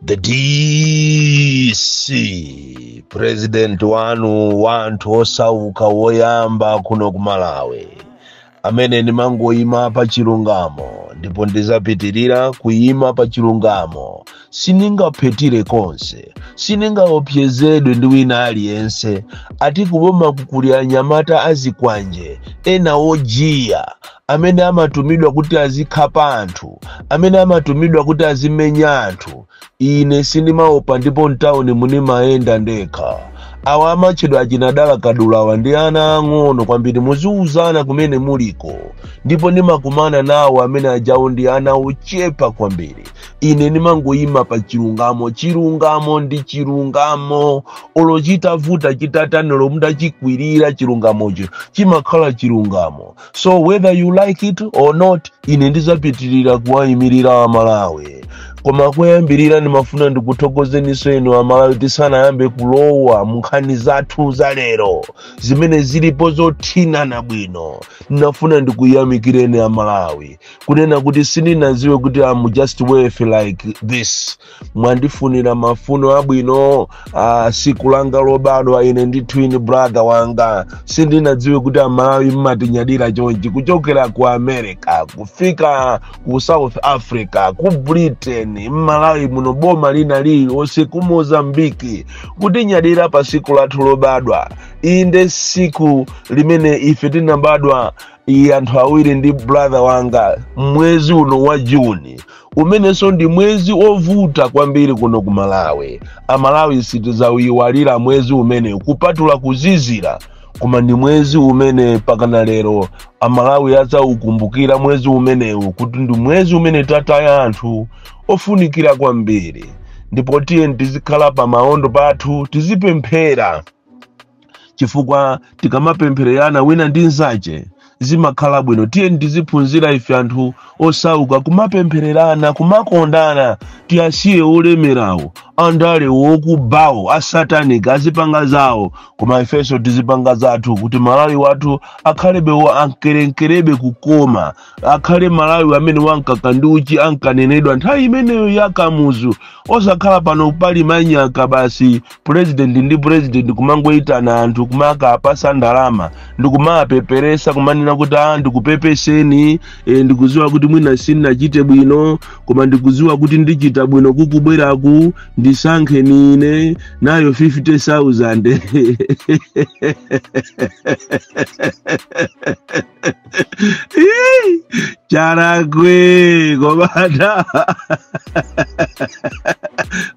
The DC, president wanu wa anthu osauka woyamba kuno ku Malawi, amene ndimangoyima pa chilungamo ndipo ndizapitirira kuyima pa chilungamo. Sindingaphethire konse, sindingaopsezedwe ndi wina aliyense. Ati kuboma kuli anyamata azikwanje ena ojiya amene amatumidwa kuti azikhapa anthu, amene amatumidwa kuti azimenya anthu. Ine sindimaopa ndipo mtawuni munimayenda ndekha. Awa amatchedwa achinadala kadulawa ndi ana ang'ono kwambiri, muziuzana kumene muliko, ndipo ndimakumana nawo amene ajawo ndi ana ochepa kwambiri. Ine ndimangoyima pa chilungamo. Chilungamo ndi chilungamo, olo chitavuta chitatanelo mutachikwirira, chilungamocho chimakhala chilungamo. So whether you like it or not, ine ndizapitirira kuwayimirira Amalawi. Koma kuyambirira ndimafuna ndikuthokozeniso inu Amalawi, tisanayambe kulowa mu nkhani zathu za lero zimene zilipo zothinana bwino. Ndinafuna ndikuyamikireni Amalawi kunena kuti sindinaziwe kuti I'm just worth like this. Mwandifunira mafuno abwino siku langa lobadwa ine ndi twin brother wanga. Sindinadziwe kuti Amalawi mmatinyadira chonchi, kuchokera ku America kufika ku South Africa, ku Britain, Mmalawi muno, boma lina lililonse, ku Mozambiki, kutinyadira pa siku lathu lobadwa. Inde, siku limene ife tinabadwa, iye anthu awiri ndi brother wanga, mwezi uno wa Juni, umenenso ndi mwezi ovuta kwambiri kuno ku Malawi. Amalawi sitidzawiwalira mwezi umene, kupatula kuzizira, koma ndi mwezi umene pakana lero Amalawi adzaukumbukira mwezi umenewu kuti ndi mwezi umene tataya anthu ofunikira kwambiri. Ndipo tiye tizikhala pa maondo pathu, tizipemphera, chifukwa tikamapemphererana wina ndi nzache zimakhala bwino. Tiye tiziphunzira ife anthu osauka kumapemphererana, kumakondana. Tiyasiye olemerawo, andale wokubawo, asatanika azipanga zawo, koma ifenso tizipanga zathu kuti Malawi wathu akhalebe ankerenkerebe kukoma, akhale Malawi amene wankaka ndi uchi ankanenedwa nthawi imeneyo ya Kamuzu. Osakhala pano pali manyaka basi, president ndi president kumangoyitana anthu, kumakapasa ndalama ndikumapeperesa, kumanena kuti a ndikupepeseni, ndikuziwa kuti mwina sindinachite bwino, koma ndikuziwa kuti ndichita bwino kukubweraku, ndisankheni ine, nayo 50,000. Charakwe komata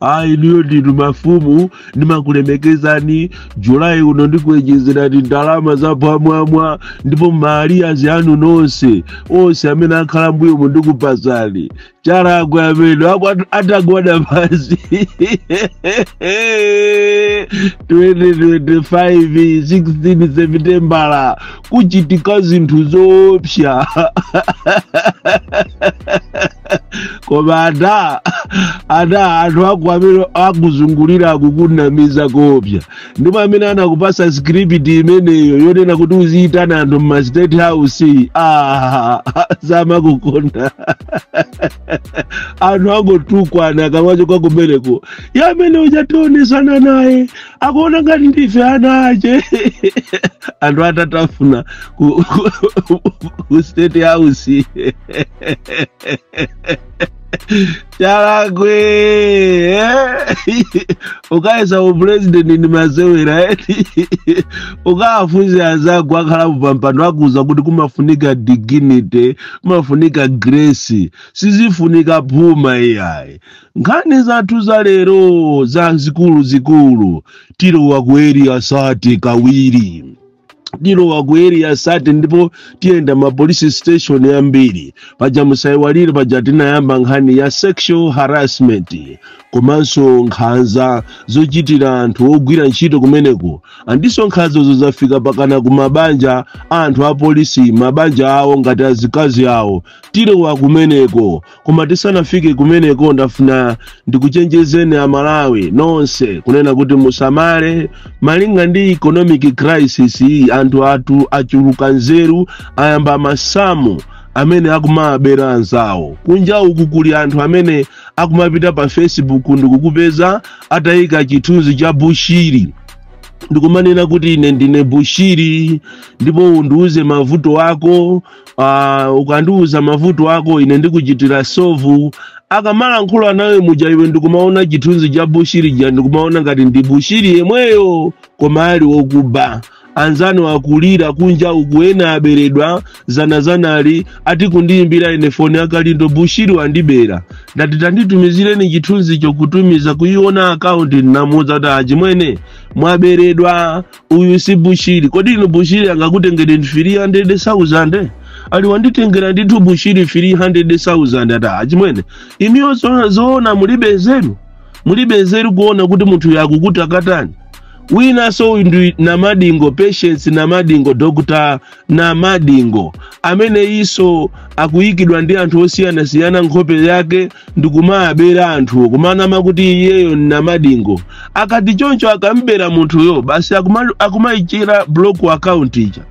ayi, niyo ndinu mafumu, ndimakulemekezani. Julayi uno ndikuwejezerani ndalama za pamwamwa, ndipo maaliyazi anu nonse onse amene akhala mbuyomu ndikupasani. Charakwe amene atagwada pansi 2025 16 Septembala kuchitika zinthu zoopsa. Koma ada anthu ako amene akuzungulira akukunamiza koopsa, ndipo amene anakupasa script imeneyo yonena kuti uziyitana anthu mma State House, samakukonda. Anthu angotukwana akamachoka kumeneko, yamene uchationesana naye akuona ngati ndife ana ache. Anthu atatafuna ku State House. Chalakwe ukayesa upresident ndi masewera eti? Ukawafunse anzako akhalapo pampando, akuuza kuti kumafunika dignity, kumafunika grace, sizifunika phuma iyayi. Nkhani zathu za lero za zikulu zikulu, tilowa ku Area 30 kawiri, tilowa ku Area 30 ndipo tiyenda ma police station ambiri. Paja musayiwalire, paja tinayamba nkhani ya sexual harassment komanso nkhanza zochitira anthu ogwira ntchito kumeneko, andinso nkhanzazo zafika pakana ku mabanja anthu apolisi, mabanja awo ngati azikazi awo. Tilowa kumeneko, koma tisanafike kumeneko ndafuna ndikuchenjezeni Amalawi nonse kunena kuti musamale. Malinga ndi economic crisis iyi, anthu athu achuluka nzeru, ayamba masamu amene akumabera anzawo kunja uku. Kuli anthu amene Akumapita pa Facebook ndikukupeza atayika chithunzi cha Bushiri ndikumanena kuti, "Ine ndine Bushiri, ndipo undiuze mavuto ako. Ukandiuza mavuto ako, ine ndikuchitira solve." Akamalankhula nawe muja, iwe ndikumaona chithunzi cha Bushiri ja, ndikumaona ngati ndi Bushiri yemweyo, koma ali wokuba. Anzanu akulira kunja uku, ena aberedwa zanazanali. Ati kundiyimbira ine foni, "Akalindo, Bushiri wandibera." Ndati, "Tanditumizireni chithunzicho." Kutumiza, kuiona akaunti, ndinamuwuza kuti, "Achimwene, mwaberedwa, uyu si Bushiri. Kodi inu Bushiri angakutengereni 300,000?" Ali, "Wanditengera ndithu Bushiri 300,000." Ati, "Achimwene, imiyo zoona mulibe nzeru? Mulibe nzeru kuona kuti munthu yakukutakatani?" Winanso uyu ndi Namadingo, Patience Namadingo, Dr Namadingo, amene iso akuyikidwa ndi anthu osiyanasiyana nkhope yake ndikumayabera anthu, kumanama kuti iyeyo ni Namadingo. Akati choncho, akambera munthuyo basi, akumayichira block account ija,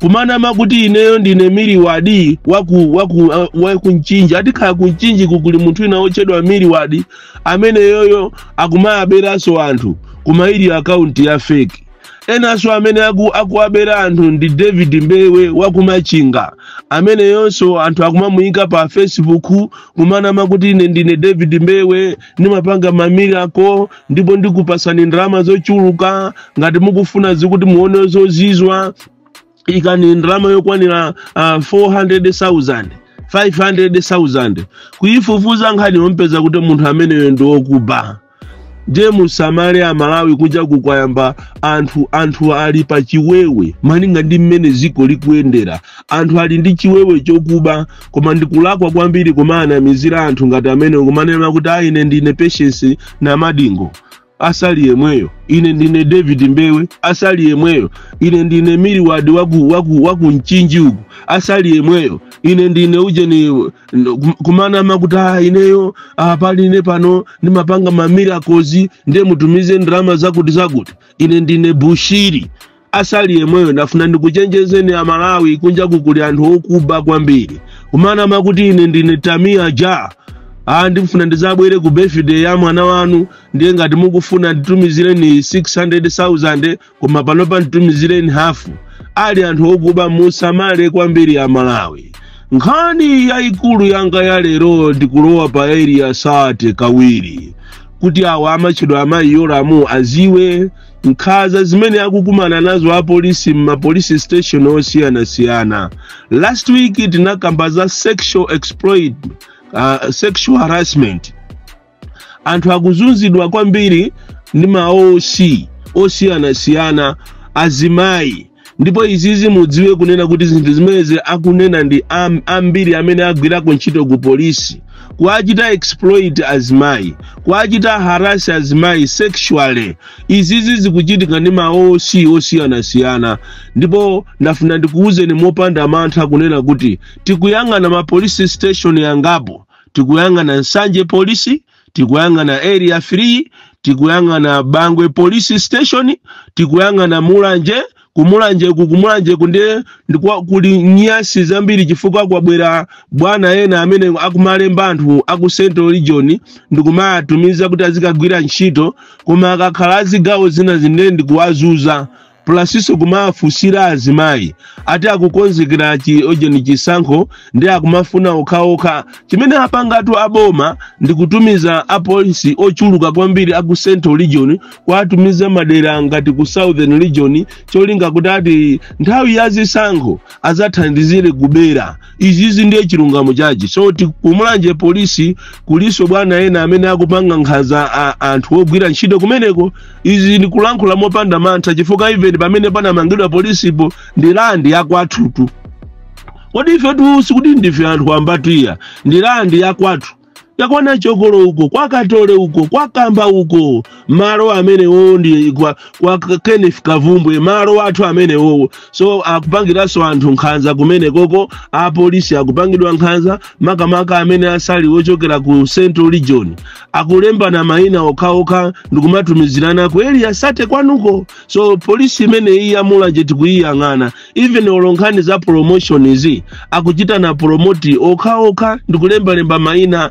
kumanama kuti, "Ineyo ndine Miriwadi waku Mchinji." Atikhala ku Mchinji kukuli munthu ina wotchedwa Miriwadi, amene yoyo akumayaberanso anthu, kumaili akaunti ya fake. Enanso amene akuwabera anthu ndi David Mbewe wakumachinga, amene yonso anthu akumamuyika pa Facebook kumanama kuti, "Ine ndine David Mbewe, ndimapanga ma miracle, ndipo ndikupasani ndalama zochuluka ngati mukufuna zikuti muone zozizwa. Ikani ndalama yokwanira 400,000, 500,000." Kuyifufuza nkhani, yompeza kuti munthu ameneyo ndi wokuba. Ndiye musamale Amalawi, kunja kukwayamba anthu, anthu ali pa chiwewe malinga ndi mmene ziko likuyendera. Anthu ali ndi chiwewe chokuba, koma ndikulakwa kwambiri kumaanamizira anthu ngati amene kumanena kuti, "A, ine ndine Patience Namadingo," asali yemweyo. "Ine ndine David Mbewe," asali yemweyo. "Ine ndine Miriwadi waku Mchinji uku," asali yemweyo. "Ine ndine ujeni," kumanama kuti, "Ah, ineyo, ah, pali ine pano ndimapanga ma miracles, ndiye mutumize ndalama zakuti zakuti. Ine ndine Bushiri," asali yemweyo. Ndafuna ndikuchenjezeni Amalawi, kunja kukuli anthu okuba kwambiri. Kumanama kuti, "Ine ndine Tamia Ja, ah, ndifuna ndizabwere ku birthday ya mwana wanu, ndiye ngati mukufuna nditumizireni 600,000, koma panopa nditumizireni hafu." Ali anthu okuba, musamale kwambiri Amalawi. Nkhani yayikulu yanga ya lero, ndikulowa pa Area 30 kawiri, kuti awa amatchedwa amayi Yolamu aziwe nkhanza zimene akukumana nazo apolisi m'ma police station osiyanasiyana. Last week tinakamba za sexual exploit, sexual harassment. Anthu akuzunzidwa kwambiri ndi ma OC osiyanasiyana, azimayi. Ndipo izizi mudziwe kunena kuti zinthu zimenezi akunena ndi ambiri amene agwirako ntchito ku polisi. Kuachita exploit azimayi, kuachita harass azimayi sexually, izizi zikuchitika ndi ma OC osiyanasiyana. Ndipo ndafuna ndikuwuzeni mopanda mantha kunena kuti tikuyang'ana ma police station yangapo. Tikuyang'ana Nsanje Polisi, tikuyang'ana Area 3, tikuyang'ana Bangwe Police Station, tikuyang'ana Mulanje. Kumulanje ku kumulanje kunde kuli nyasi zambiri, chifukwa kwabwera bwana ena amene akumalemba anthu aku Central Region ndikumatumiza kuti azikagwira ntchito, koma akakhala azigawo zina zine ndikuwazuza, plus inso kumafunsira azimayi. Ati akukonzekera chi ojeni chisankho, ndi akumafuna okhaokha. Chimene apangatu aboma ndikutumiza apolisi ochuluka kwambiri aku Central Region, kuatumiza madera ngati ku Southern Region, cholinga kuti ati nthawi ya zisankho azathandizire kubera. Izizi ndiye chilungamo chachi. So kumulanje polisi kuliso bwana ena amene akupanga nkhanza anthu ogwira ntchito kumeneko. Izi ndikulankhula mopanda mantha, chifukwa even pamene panamangidwa polisipo ndi land yakwathutu. Kodi ife tu sikuti ndife anthu ambatiya? Ndi land yakwathu, yakwana Chokolo uko, kwakatole uko, kwakamba uko, malo amenewo ndi kwa Kenneth Kavumbwe, malo athu amenewowo. So akupangiranso anthu nkhanza kumene koko. Apolisi akupangidwa nkhanza, makamaka amene asali wochokera ku Central Region. Akulembana mayina okhaokha ndikumatumizirana ku Area 30 kwanuko. So polisi imeneyi yamulanje tikuyiyang'ana. Even olo nkhani za promotion izi, akuchita na promote okhaokha ndikulembalemba mayina.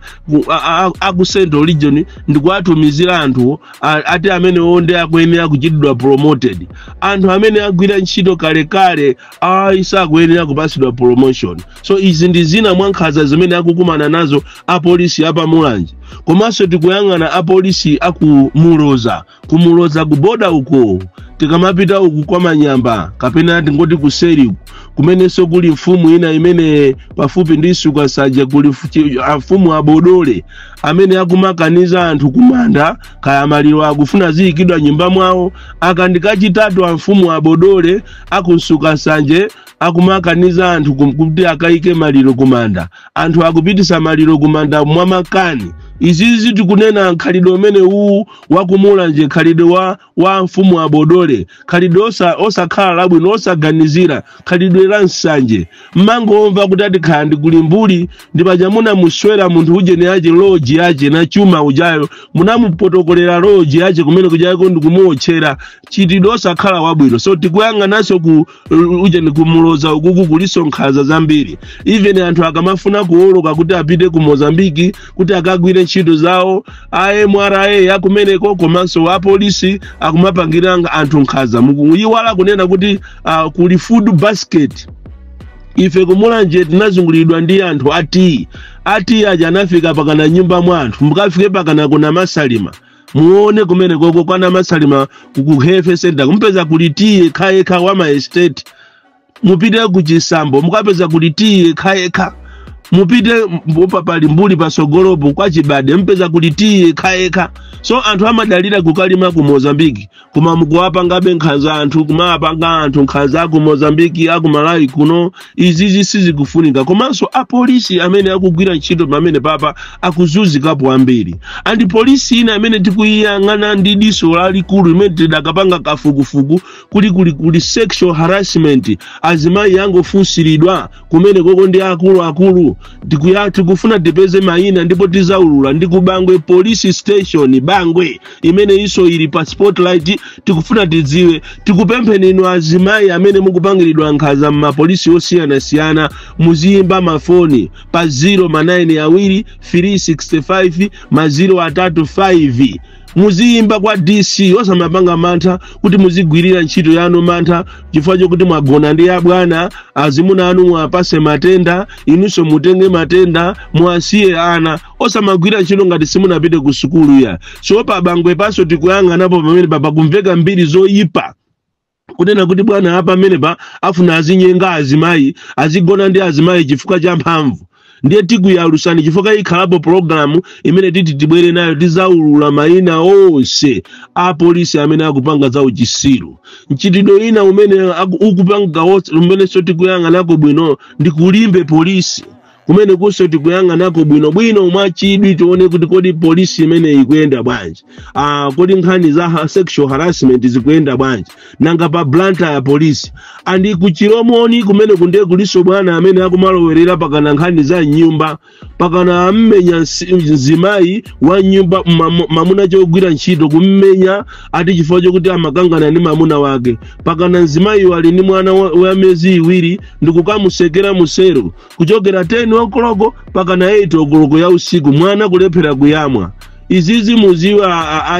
aku Central Region ndikuwatumizira anthu ati amenewo ndi akuyenera kuchitidwa promoted. Anthu amene agwira ntchito kalekale ayi, sakuyenera kupasidwa promotion. So izi ndi zina mwa nkhanza zimene akukumana nazo apolisi apamulanje. Komanso tikuyang'ana apolisi aku Muloza, kumuloza kuboda uko, tikamapita uku kwa Manyamba kapena tingoti kuseri uku, kumenenso kuli mfumu ina imene pafupi ndi Sukasanja kuli amfumu abodole amene akumakaniza anthu kumanda, kaya maliro akufuna ziyikidwa nyumba mwawo. Aka ndikachitatu amfumu abodole akunsukasanje akumakaniza anthu kuti akayike maliro kumanda. Anthu akupitisa maliro kumanda mwamakani. Izizi tikunena khalidwe umene uwu wakumulanje, khalidwe wa mfumu abodole, khalidwe osakhala labwino, osaganizira, khalidwe la nsanje. Mmangomva kuti ati khala ndi kuli mbuli, ndi paja munamuswera munthu ujeni yace lodge yace na chuma ujayo, munamupotokolera lodge yace kumene kujako ndikumuwotchera. Chitidwe osakhala wabwino. So tikuyang'ananso ku ujeni kumuloza ukuku kuliso nkhanza zambiri. Even anthu akamafuna kuwoloka kuti apite ku Mozambiki kuti akagwire ntchito zawo, a MRA akumeneko komanso apolisi akumapangira anthu nkhanza. Mukuyiwala kunena kuti kuli food basket. Ife kumulanje tinazungulidwa ndi anthu ati ati aja anafika pakana nyumba mwa anthu. Mukafike pakana kuna Masalima, muone kumene koko kwana Masalima ku health center, kumpeza kuli tiye yekhayekha wa ma estate. Mupite ku Chisambo, mukapeza kuli tiye yekhayekha. Mupite mpopa pali mbuli pasogolopo kwa Chibade, mpeza kuli tiye yekhayekha. So anthu amadalira kukalima ku Mozambiki, koma mukuwapangabe nkhanza anthu, kumawapanga anthu nkhanza aku Mozambiki, aku Malawi kuno. Izizi sizikufunika. Komanso apolisi amene akugwira ntchito pamene papa akuzunzikapo ambiri. And polisi ina amene tikuyiyang'ana ndi diso lalikulu, imene tidakapanga kafukufuku, kuli sexual harassment. Azimayi angofunsiridwa kumene koko ndi akuluakulu. Tikufuna tipeze mayina ndipo tizaulula. Ndi ku Bangwe Police Station, Bangwe imene iso ili pa spotlight. Tikufuna tidziwe. Tikupempheni inu azimayi amene mukupangiridwa nkhanza m'mapolisi osiyanasiyana, muziyimba mafoni pa 0 ma 9 awiri 365 ma 0 atatu 5. Muziyimba kwa DC, osamapanga mantha kuti muzigwirira ntchito yanu mantha chifukwa chokuti mwagona ndi abwana. Azimuna anu mwapase matenda, inunso mutenge matenda, mwasiye ana. Osamagwira ntchito ngati simunapite ku sukulu ya. So pa Bangwe paso tikuyang'anapo pamene papa kumveka mbiri zoyipa, kunena kuti bwana apa pamenepa afuna azinyenga azimayi, azigona ndi azimayi chifukwa cha mphamvu. Ndiye tikuyalusani chifukwa ikhalapo pologalamu imene titi tibwere nayo, tizaulula mayina onse a polisi amene akupanga za uchisiru. Mchitidwe ina umene ukupanga umenenso tikuyang'anako bwino ndi kulimbe polisi. Kumene kunso tikuyang'anako bwinobwino mwachidwi, tione kuti kodi polisi imene ikuyenda bwanji, kodi nkhani za sexual harassment zikuyenda bwanji nanga pa Blantyre ya polisi. And kuchiromoni kumene kundiye kuliso bwana amene akumalowerera pakana nkhani za nyumba, pakana ammenya mzimayi wa nyumba, mamuna chogwira ntchito, kummenya ati chifukwa chokuti amakangana ndi mamuna wake. Pakana mzimayi wali ndi mwana wa miyezi 2, ndikukamusekera musero kuchokera 10 o'clock pakana 8 o'clock ya usiku, mwana kulephera kuyamwa. Izizi muziwe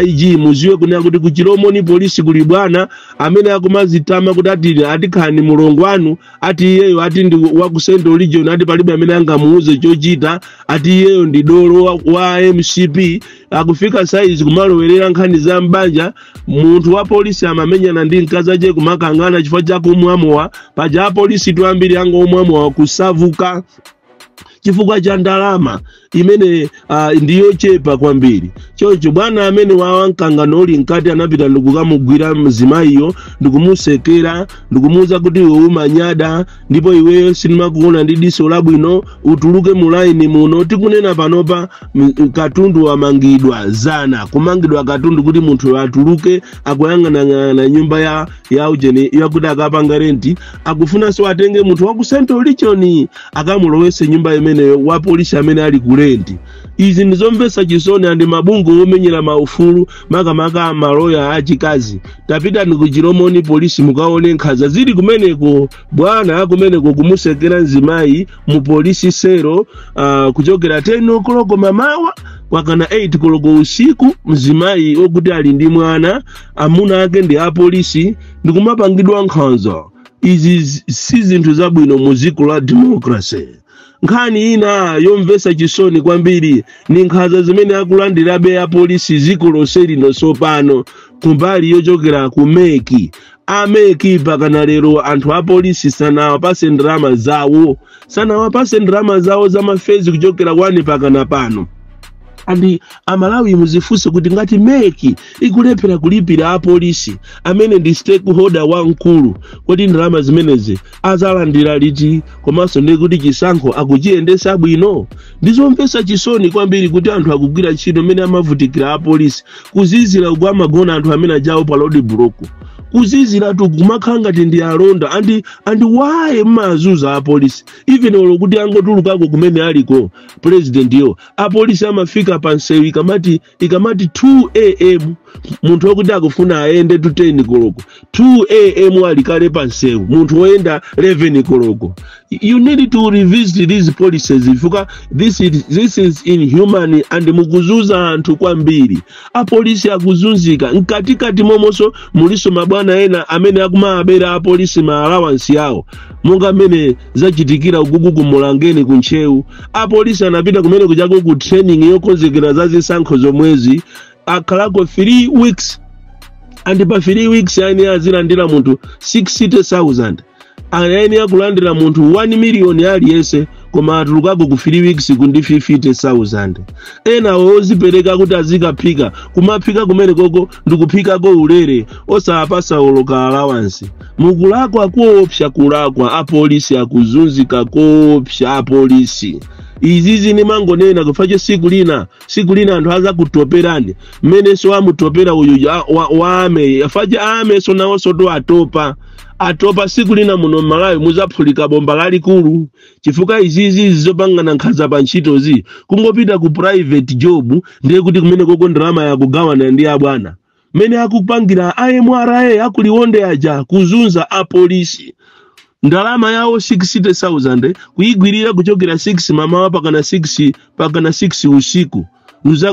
IG, muziwe kunena kuti kuchiromoni polisi kuli bwana amene akumazitama kuti ati atikhani mulongo wanu, ati iyeyo ati ndi wa ku Central Region, ati palibe amene angamuuze chochita, ati iyeyo ndi dolo wa MCP. Akufika saizi kumalowerera nkhani za mbanja. Munthu wa polisi amamenyana ndi mkazi ache, kumakangana chifukwa chakumwamowa. Paja apolisi tu ambiri angomwamowa, kusavuka chifukwa cha ndalama imene ndiyochepa kwambiri. Choncho bwana amene wawa mkangano uli mkati anapita ndikukamugwira mzimayiyo, ndikumusekera, ndikumuwuza kuti iwe umanyada ndipo iweyo sindimakuona ndi diso labwino, utuluke mu line muno. Tikunena panopa katundu wamangidwa zana, kumangidwa katundu kuti munthu atuluke. Akuyang'anang'ana nyumba ya ujeni yakuti akapanga rent, akufunanso atenge munthu wa ku Central Region akamulowese nyumba imene. ameneyo wa polisi amene ali ku rent. Izi ndizomvetsa chisoni. And mabungwe omenyera maufulu, makamaka amaloya achikazi, tapitani ku Chilomoni Polisi mukaone nkhanza zili kumeneko. Bwana akumeneko kumusekera mzimayi mu polisi cell kuchokera 10 o'clock mamawa kwakana 8 koloko usiku. Mzimayi wokuti ali ndi mwana, amuna ake ndi apolisi, ndikumapangidwa nkhanza. Izi si zinthu zabwino mu dziko la democracy. Nkhani ina yomvetsa chisoni kwambiri ni nkhanza zimene akulandirabe apolisi dziko lonse lino tsopano kumbali yochokera ku MEC. A MEC pakana lero anthu apolisi sanawapase ndalama zawo, sanawapase ndalama zawo za ma phase kuchokera 1 pakana pano. And Amalawi muzifunse kuti ngati MEC ikulephera kulipira apolisi amene ndi stakeholder wamkulu, kodi ndalama zimenezi azalandira liti? Komanso ndi kuti chisankho akuchiyendesa bwino? Ndizomvetsa chisoni kwambiri kuti anthu akugwira ntchito mmene amavutikira apolisi, kuzizira uku, amagona anthu amene ajawo pa road block, kuzizira tu, kumakhala ngati ndi alonda. And why mmazuza apolisi? Even olo kuti angotulukako kumene aliko president yo, apolisi amafika pa nsewu ikamati 2 a.m. Munthu wokuti akufuna ayende to 10 koloko, 2 a.m. ali kale pa nsewu, munthu woyenda 11 koloko. You need to revisit these policies chifukwa this is inhuman and mukuzuza anthu kwambiri. Apolisi akuzunzika. Mkatikati momonso muliso mabwana ena amene akumabera apolisi ma allowance yawo, monga mmene zachitikira ukuku kumulangeni kuntchewu. Apolisi anapita kumene kuchako ku training yokonzekera za zisankho zomwezi, akhalako 3 weeks, and pa 3 weeks ayenera azilandira munthu 60,000, ayenera kulandira munthu 1 million aliyense, koma atulukako ku 3 weeks kundi 50,000. Ena ozipereka kuti azikaphika, kumaphika kumene koko ndikuphikako ulere, osapasa oloka allowance. Mukulakwa koopsa, kulakwa. Apolisi akuzunzika koopsa apolisi. Izizi nimangonena kufacho siku lina anthu azakutoperani mmenenso amutopera uyu wa army afache army so nawonso to atopa, atopa. Siku lina muno mmalawi muzaphulika bomba lalikulu chifukwa izizi zopangana nkhanza pa ntchitozi, kungopita ku private job ndiye kuti kumene koko ndalama yakugawana ndi abwana, mmene akupangira a MRA akuliwonde aja, kuzunza apolisi, ndalama yawo 60,000 kuyigwirira kuchokera 6 mamawa pakana 6, pakana 6 usiku,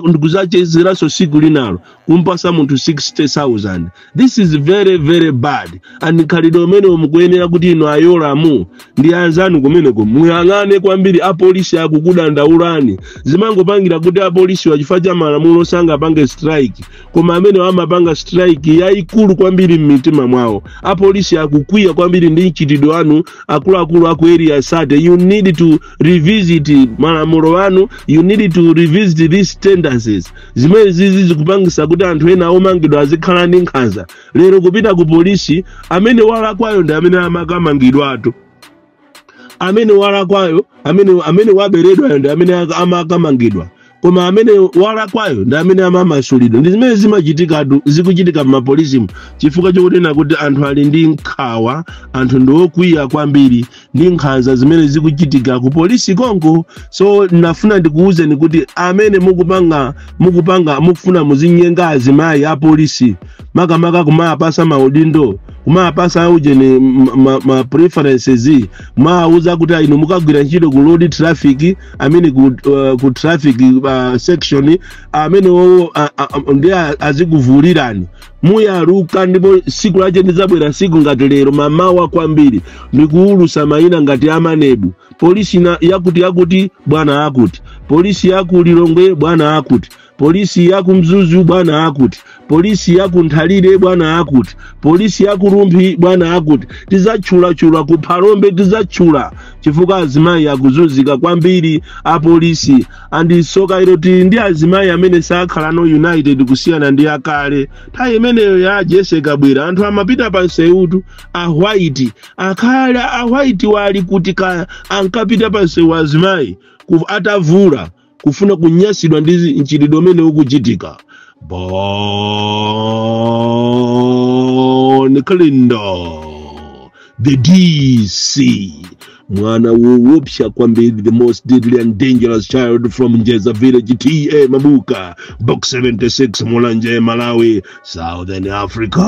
ndikuzachezeranso siku linalo kumpasa munthu 60,000. This is very very bad, and khalidwe umene mukuyenera kuti inu ayolamu ndi anzanu kumeneko muyang'ane kwambiri. Apolisi akukudandaulani. Zimangopangira kuti apolisi wachifukwa cha malamulo sangapange strike, koma amene amapanga strike yayikulu kwambiri m'mitima mwawo. Apolisi akukwiya kwambiri ndi mchitidwe wanu, akuluakulu aku Area 30. You need to revisit malamulo anu, you need to revisit these tendencies zimene zizi zikupangisa kuti anthu ena omangidwa azikhala ndi nkhanza. Lero kupita ku polisi, amene walakwayo ndi amene amakamangidwatu, amene walakwayo, amene waberedwayo ndi amene amakamangidwa, koma amene walakwayo ndi amene amamasulidwa. Ndi zimene zimachitikatu, zikuchitika m'mapolisimu chifukwa chokunena kuti anthu ali ndi nkhawa, anthu ndi okwiya kwambiri ndi nkhanza zimene zikuchitika ku polisi konko. So nafuna ndikuwuzeni kuti amene mukupanga mukufuna muzinyenga azimayi a polisi, makamaka kumapasa maudindo, kumapasa ujeni ma preferences, mawuza kuti inu mukagwira ntchito ku road traffic, amene ku traffic section, amene wowo ndi azikuvulirani, muyaluka. Ndipo siku lache ndizabwera siku ngati lero mamawa kwambiri ndikuwulusa mayina ngati amanebu polisi na, yakuti yakuti bwana akuti, polisi yaku Lilongwe bwana akuti, polisi yaku Mzuzu bwana akuti, polisi yaku Nthalire bwana akuti, polisi yaku Rumphi bwana akuti. Tidzatchulachula ku Phalombe, tidzatchula chifukwa azimayi akuzunzika kwambiri apolisi. And soka ilo, tili ndi azimayi amene sakhalano united kusiyana ndi akale. Nthawi imeneyo ya Jesse Kabwira anthu amapita pa nsewutu a white, akhale a white wali kuti kaya, ankapita pa nsewu azimayi atavula kufuna kunyasidwa ndi mchitidwe umene ukuchitika. Bon Kalindo, The DC, mwana woopsa kwambiri, the most deadly and dangerous child from Njeza village, TA Mabuka, Box 76, Mulanje, Malawi, Southern Africa.